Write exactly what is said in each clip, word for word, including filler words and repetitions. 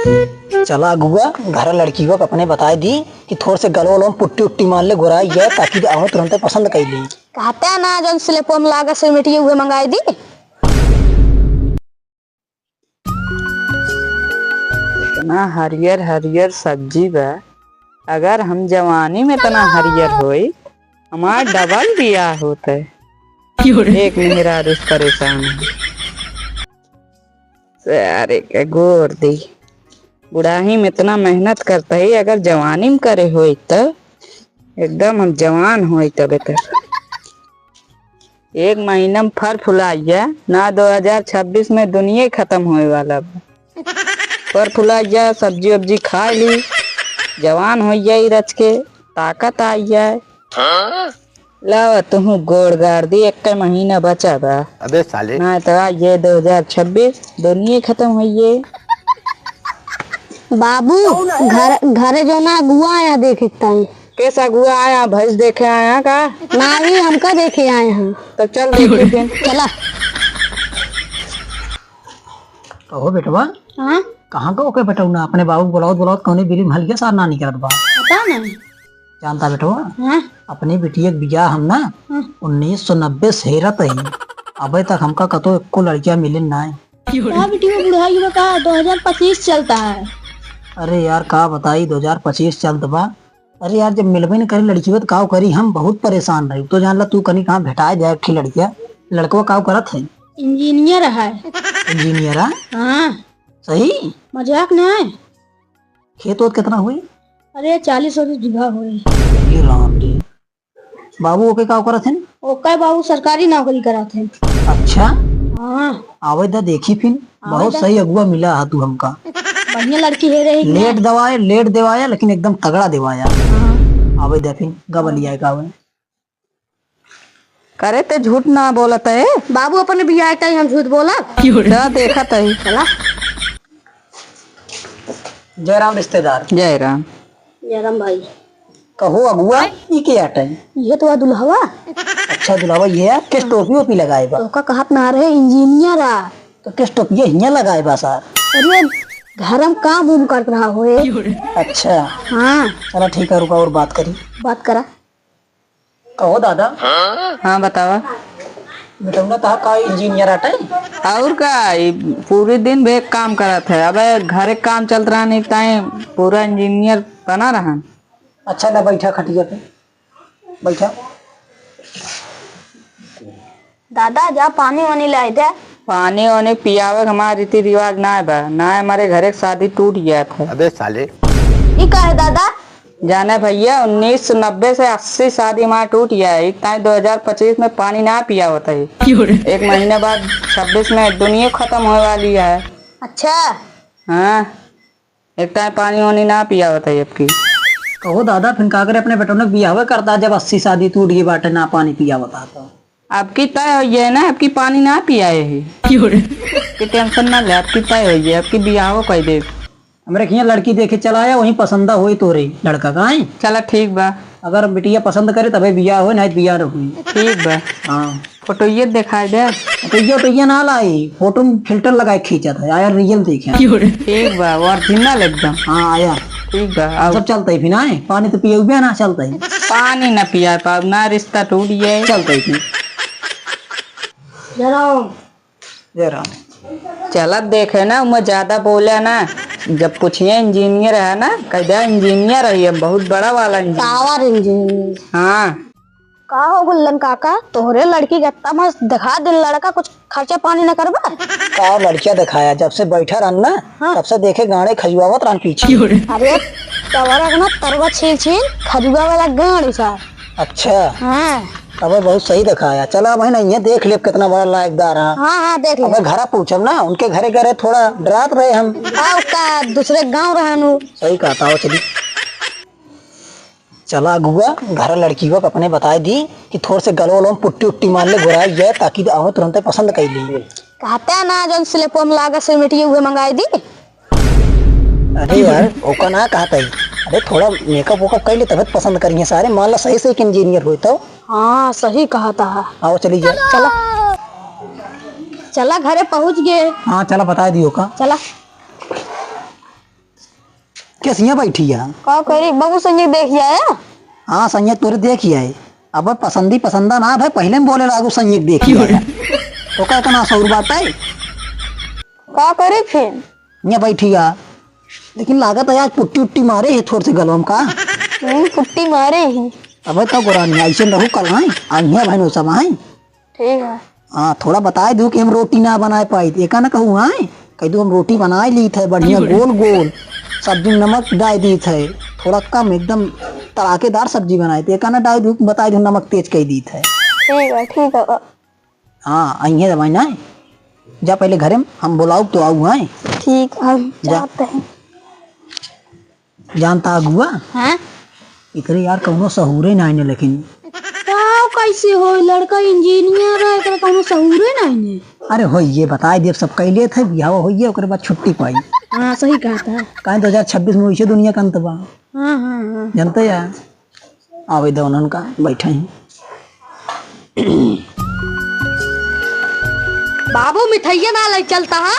चला अगुआ, घर लड़कियों के अपने बताए दी कि थोड़ से गलो वलो में पुट्टी उट्टी मार ले, गोराई जाए, ताकि आवे तुरंते पसंद कई ली। कहते ना, जौन स्लिपो में लागा सिमेंटिया उहे मंगाई दी। इतना हरियर हरियर सब्जी बा, अगर हम जवानी में इतना हरियर होई, हमार डबल बियाह होत है। एक मेहरारू से परेशान है। सारे के गोर दी, बुढ़ाही में इतना मेहनत करत है, अगर जवानी में करे होई त एकदम हम जवान होई तबे तक। एक महीना में फर फुलाइया ना, दो हजार छब्बीस में दुनिया खत्म होए वाला बा। फर फुलाइया, सब्जी उब्जी खाए ली, जवान हो जाई रच के, ताकत आई जाए। लावा तुहू गोड़ गाड़ दी, एक महीना बचा बा। अबे साले। ना तो आ ये दो हजार छब्बीस दुनिया खत्म होइए। बाबू, घर, घरे जो ना अगुआ आया देखे ताई। कैसा अगुआ आया? भैंस देखे आया का? ना ही, हमका देखे आए हैं। तो चल देखी फिर। चला। कहो बेटवा। हाँ? कहाँ का ओके बेटवा ना? अपने बाबू बुलावत बुलावत कौने बिली में हलिया सार ना निकलत बा। पता नहीं। जानता बेटवा? हाँ? अपनी बिटिया के बियाह हम ना हाँ। उन्नीस सौ नब्बे से हेरत ही। अबे तक हमका कतो एको लड़किया मिले ना है। का बिटिया बुढ़ाई में का दो हजार पच्चीस चलता है। अरे यार, का बताई, दो हजार पच्चीस चलत बा। अरे यार, जब मिलबे न करे लड़किया तो काव करी, हम बहुत परेशान रही। तो जान ला तू कनी कहाँ भेटाए जाए एक ठे लड़किया। लड़कवा काव करत है? इंजीनियर है। इंजीनियर है? हाँ। सही? मजाक ना है। खेत ओत कितना हुई? अरे, चालीस वालीस बीघा होई। ये राम जी। बाबू ओके का करत हन? ओके बाबू सरकारी नौकरी करत हन। अच्छा? हाँ। आवे दा देखी फिन। आवे बहुत दा। सही अगुआ मिला हा तू हमका। बढ़िया लड़की है रही कि लेट नहीं? दवाया, लेट देवाया, लेकिन एकदम तगड़ा देवाया। हाँ। आवे दा फिन, गबलिया का आवे। करे ते झूठ ना बोलत है। बाबू अपने बियाह का ही हम झूठ बोलब? क्यों रे? जा देखत है। चला। जय राम रिश्तेदार। जय राम। जय राम भाई। कहो अगुआ, ई के हटई? ये तो आ दुल्हवा। अच्छा दुल्हवा, ये है? किस टोपी ओपी लगाए बा? तो का कहत ना रहे, इंजीनियर आ। तो किस टोपी हियाँ लगाए बा सार? अरे, घर में काम उम करत रहा होए। अच्छा। हाँ। चला ठीक है, रुका और बात करी। बात करा। कहो दादा। हाँ, बतावा। बेटौना तहा का इंजीनियर आटे? और का, ई पूरे दिन बे काम करत है। अबे घरे काम चलत रहन, ताई पूरा इंजीनियर बना रहन। अच्छा, ला बैठा खटिया पे, बैठा। दादा, जा पानी वानी लाई दे। पानी वानी पियावे के हमार रीति रिवाज ना बा, ना हमारे घरे के शादी टूट गया था। अबे साले। ई का है दादा? जाने भैया, उन्नीस सौ नब्बे से अस्सी शादी हमार टूट गया है, ताई दो हजार पच्चीस में पानी ना पियावत है। क्यों रे? एक महीने बाद छब्बीस में दुनिया खत्म होए वाली है। अच्छा। हाँ। एक टाइम पानी वानी ना पियावत है अबकी। कहो दादा, फिर का करे, अपने बेटौना के बियाहवे करता, जब अस्सी शादी टूट गई बाटे, ना पानी पियावत है तो। अबकी तय होइए ना, अबकी पानी ना पियाए है। क्यों रे? कि टेंशन ना ले, अबकी तय होइए, अबकी बियाहो कई देब। हमरे हियाँ लड़की देखे चला आया, वहीं पसंदा होई तोरे लड़का का, हैं? चला ठीक बा। अगर बिटिया पसंद करे तबे बियाह होई, नहीं तो बियाह न होई। ठीक बा। हाँ। फोटो ये दिखाई दे। तो ये, तो ये ना लाई, फोटो में फिल्टर लगाए खींचत है, आया रियल देखे। ठीक बा, ओरिजिनल एकदम। हाँ, आया। ठीक बा, आओ। सब चलते ही फिर आए, पानी तो पिए हुए ना चलते ही। पानी ना पिया पाब ना, रिश्ता टूट गया। चलते ही फिर। जय राम। जय राम। चलत देखे ना, उमा ज्यादा बोला ना। जब पूछिए इंजीनियर है ना, कह दे इंजीनियर है, हम बहुत बड़ा वाला इंजीनियर। टावर इंजीनियर। हाँ। का हो गुल्लन काका, तोहरे लड़की के इतना मस्त दिखा दिल लड़का, कुछ खर्चा पानी न करबा? का लड़किया दिखाया, जब से बैठा रहन ना, हाँ। तब से देखे गाड़े खजुआवत रहन पीछे। अरे, तवरा के ना तरवा छील छील खजुआ वाला गाड़ी सा। अच्छा। हाँ। अबे बहुत सही दिखाया। चला अब है ना, ये देख ले कितना बड़ा लायकदार है। हाँ, हाँ, देख ले। अबे घरा पूछब ना, उनके घरे घरे थोड़ा डरात रहे हम। आओ का दूसरे गाँव रहनु। सही कहा था, आओ चली। चला अगुआ, घर लड़की को अपने बताए दी कि थोड़ से गलो वलो में पुट्टी उट्टी मार ले, गोराई जाए, ताकि आओ तुरंते पसंद कर ली। कहते हैं ना, जौन स्लिपो में लागा सिमेटिया उहे मंगाई दी। अरे यार, ओका ना कहत है। अरे थोड़ा मेकअप वेकअप कर ले, तबे तो पसंद करिए सारे। मान ला सही से एक इंजीनियर होई तो। हाँ, सही कहा था। आओ चली जाए। चला। चला, घरे पहुँच गए। हाँ, चला बता दियो का। चला। कैसे यहाँ बैठी है? का करी बाबू, संजय देख आया? हाँ, संजय तोरे देख आए। अब पसंदी पसंदा ना भाई, पहले में बोले लागू संजय देख आया। तो का इतना शौर बात है? का करी फिर? यहाँ बैठी है। लेकिन लागत है आज पुट्टी उट्टी मारे है थोड़े से गलवा में का? हम्म, पुट्टी मारे ही। अबे तो गोरानी ऐसे रहू कल आए, आ यहाँ बहन सब आए। ठीक है। हाँ, थोड़ा बताए दू कि हम रोटी ना बनाए पाई, एका ना कहू, हाँ, कह दू हम रोटी बनाए ली थे, बढ़िया गोल गोल, सब्जी में नमक डाल दी थे, थोड़ा कम, एकदम तड़ाकेदार सब्जी बनाए थे, एका ना डाल दू, बताए दू नमक तेज कह दी थे। ठीक है, ठीक है। हाँ, अइहे दवाई ना, जा पहले घरे में, हम बुलाऊ तो आऊ, हाँ। ठीक, हम जा। जाते हैं। जानता अगुआ? हाँ? एकरे यार कौनो सहूरे नाहीं ने, लेकिन का कैसे हो, लड़का इंजीनियर है, एकरे कौनो सहूरे नाहीं ने। अरे होइए, बताए देब, सब कैले थे, बियाह होइए, ओकरे बाद छुट्टी पाई। हाँ, सही कहा था। काहे दो हज़ार छब्बीस में वैसे दुनिया का अंत बा। हाँ, हाँ, हाँ। जानते यार, आवे दो उन्हन का, बैठे हैं। बाबू, मिठाइया ना ले चलता हा?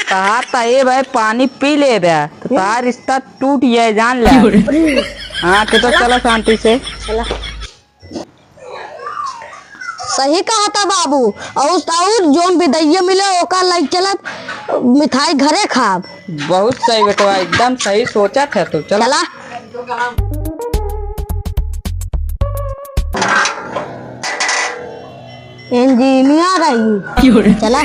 कहा था, ए भाई, पानी पी ले बे, तो तार रिश्ता टूट जाए, जान ले। हाँ, के तो चला शांति से। चला। सही कहा था बाबू, और, और जोन बिदैया मिले, ओका ले चलब, मिठाई घरे खाब। बहुत सही बेटवा, एकदम सही सोचा था तू। चला। चला। इंजीनियर है। चला।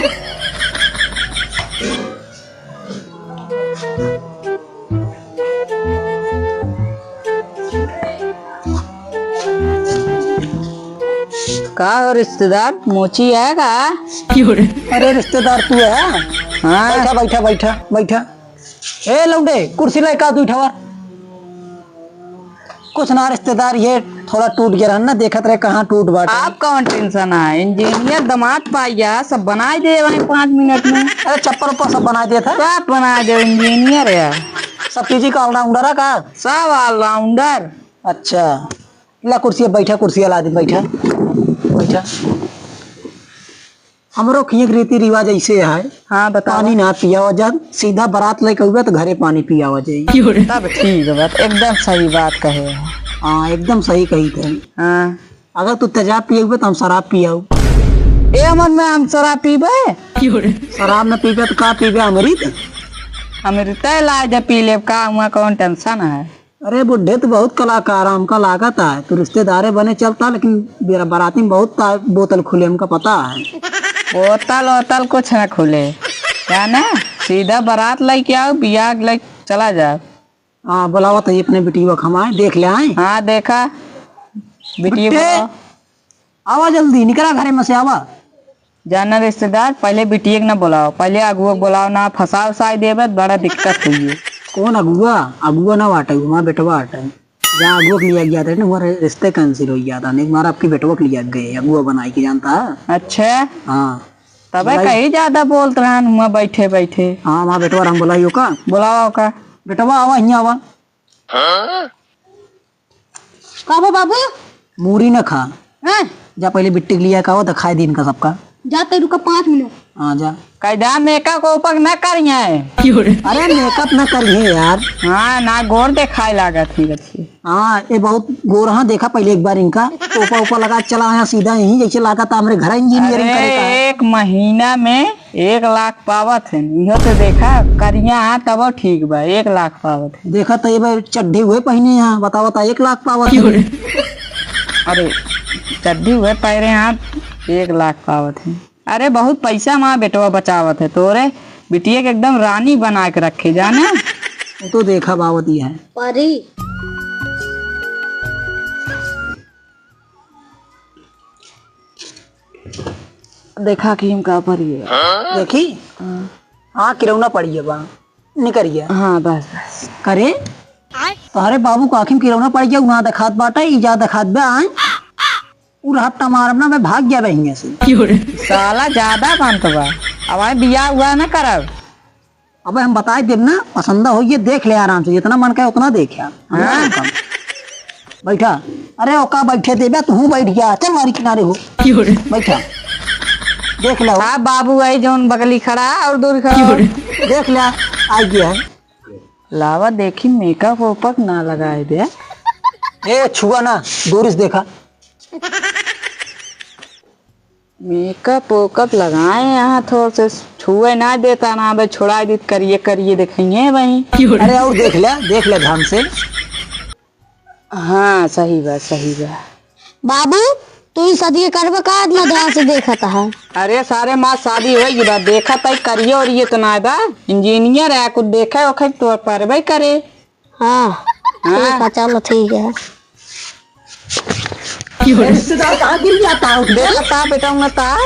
का हो रिश्तेदार, मोची है का? अरे रिश्तेदार तू है? हाँ। बैठा, बैठा, बैठा, बैठा। ए लौंडे, कुर्सी लेके आ तू, उठावा। कुछ ना रिश्तेदार, ये थोड़ा टूट गया रहन ना, देखत रहे कहाँ टूट बाटे। आप कौन टेंशन है, इंजीनियर दामाद पाइया, सब बनाए दे वहीं पाँच मिनट में। अरे चप्पल उप्पल सब बनाए देत है। सब बनाए दे, इंजीनियर है। सब चीज का ऑलराउंडर है का? सब ऑलराउंडर। अच्छा, ला कुर्सी बैठा, कुर्सी ला दे, बैठा, बैठा। हमरो खिए के रीति रिवाज ऐसे है। हाँ, बताओ। पानी ना पियावा जात, सीधा बारात लेके आवे तो घरे पानी पियावा जाई। तब ठीक बात, एकदम सही बात कहे है। हाँ, एकदम सही कही थे। हाँ। अगर तू तेजाब पियबे तो हम शराब पियाऊ। ए अमर में हम शराब पीबे? शराब न पीबे तो का पीबे? अमृत। अमृत ला दे पी लेब का, हुआ कौन टेंशन है? अरे बुढ़े, तू बहुत कलाकार है, हमका लागत है। तू रिश्तेदारे बने चलता, लेकिन बेरा-, बाराती में बहुत ता-, बोतल खुले, हमका पता है। बोतल वोतल कुछ न खुले, जाने? सीधा बारात लेके आओ, बियाह लेके चला जाओ। हाँ, बुलावत है अपने बिटिया के, हम आए, देख ले आए। हाँ, देखा, बिटिया बिट्टे, बुलाओ। आवा जल्दी, निकला घरे में से, आवा। जाना रिश्तेदार, पहले बिटिया के ना बुलाओ, पहले अगुआ के बुलाओ ना, फंसा उसाई देबे त बड़ा दिक्कत होई। कौन अगुआ? अगुआ ना बाटे, हमार बेटवा बाटे। जहाँ अगुआ के लिया गया था ना, हमारे रिश्ते cancel हो गया था, नहीं हमारा आपके बेटवा के लिया गए, अगुआ बनाई के जानता है। अच्छा। हाँ। तबे भाई। कहीं ज्यादा बोलत रहन हुआ बैठे बैठे। हाँ, हमार बेटवा राम बुलाइयो का? बुलाओ का। बेटवा आवा, हियाँ आवा। हाँ? का हो बाबू? मूरी न खा। हैं? जा पहले बिट्टी के लिया का हो, दिखाई दी इनका सबका। जा ते रुका पाँच मिनट। हाँ, जा। कायदा makeup ओपक न करिए। अरे makeup न करिए यार। हाँ, ना गोर देखाए लागत ही बच्ची। हाँ, ये बहुत गोर, हाँ, देखा पहले एक बार इनका। टोपा ओपा लगा चला आया सीधा यहीं, जैसे लागत हमरे घर engineering अरे, करे का है। एक महीना में एक लाख पावत है, इहो तो देखा, करिया हाँ तबो ठीक बा, एक लाख पावत है। देखा तो ये भाई चड्ढी हुए पहने यहाँ, बतावा तो एक लाख पावत है। अरे चड्ढी हुए पहरे हाँ, एक लाख पावत है। अरे बहुत पैसा माँ बेटवा बचावत है, तोरे बिटिया के एकदम रानी बना के रखे जाने। वो तो देखा बावत ही है। परी। देखा कि हम का परी है। देखी? हाँ। हाँ, किरौना पड़ी है बा। निकरिया। हाँ, बस, बस। करे? तोहरे बाबू को आँखी में किरौना पड़ गया, ना देखात बाटे, ई जा देखात बा, आए? उ रहट्टा मारब ना, मैं भाग गया हियाँ से। साला ज्यादा बनत बा। अब आए बियाह हुआ ना करब। अबे हम बताए देब ना, पसंद हो ये देख ले आराम से, जितना मन करे उतना देख यार। हाँ। बैठा। अरे ओका बैठे देबे, तू बैठ गया, चल मारी किनारे हो। बैठा। देख लो। हाँ बाबू, आई जौन बगली खड़ा और दूर खड़ा। देख ले, आ गया है। लावा देखी, मेकअप ओकअप ना लगाए दे। ए, छुआ ना, दूर से देखा। मेकअप ओकअप लगाए यहाँ, थोड़ से छुए ना देता ना, बे छोड़ा दी, करिए करिए देखेंगे वहीं। अरे और देख ले, देख ले ध्यान से। हाँ, सही बा, सही बा। बाबू, तू ही शादी करबे का? इतना ध्यान से देखत है। अरे सारे माँ, शादी होई बा, देखत है, करिए और ये तो ना बा, इंजीनियर है, कुछ देखे ओखे तो परबे करे। हाँ, हाँ। ठीक है, चलो ठीक है। रिश्तेदार कहाँ गिर जाता है? देखता बेटा, उन्हें ता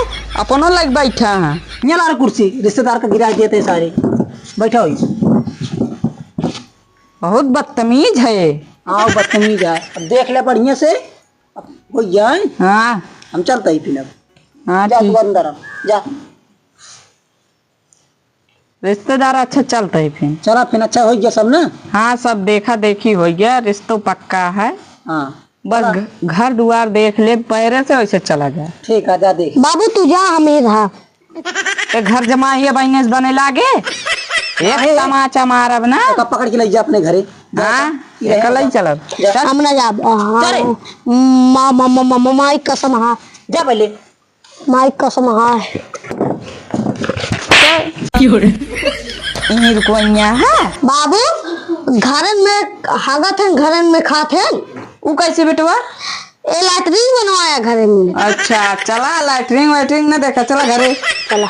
अपनो लग बैठा है। ये ला रे कुर्सी, रिश्तेदार का गिरा देते सारे। बैठा होई। बहुत बदतमीज है। हाँ, बदतमीज है। अब देख ले बढ़िया से। अब हो जाए। हाँ। हम चलते ही फिर अब। हाँ, जा, ठीक। तू अंदर आ, जा। रिश्तेदार अच्छा चलता है फिर। चला फिर, अच्छा हो गया सब ना? हाँ, सब देखा देखी हो गया, रिश्तो पक्का है। हाँ। बस चला। घ-, घर दुआर देख ले, पैरे से वैसे चला जाए। ठीक है, जा देख। बाबू, तू जा, हम ही रहा। ए घर जमाई है, बहने से बने लागे। एक काहे? तमाचा मारब ना। ओका पकड़ के ले जा अपने घरे। जा, हाँ, जा। ये रहे एकला ही जा। चलब। जा। चल। हम ना जाब। हाँ। चल रे। माँ, माँ, माँ, माँ, माँ, माई कसम, हाँ। जा पहले। माई कसम, हाँ। चल। क्यों रे? इन्हीं रुकवैया है। बाबू, घरन में हागत हैं, घरन में खात हैं। उ कैसे बेटवा? ए लैट्रिन बनवाया घरे में। अच्छा, चला लैट्रिन वैट्रिन न देखा, चला घरे। चला।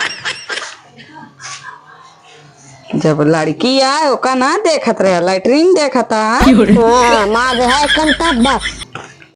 जब लड़की आए, ओका ना देखत रहे, लैट्रिन देखत है। हाँ, माँ जो है, कन तब बस।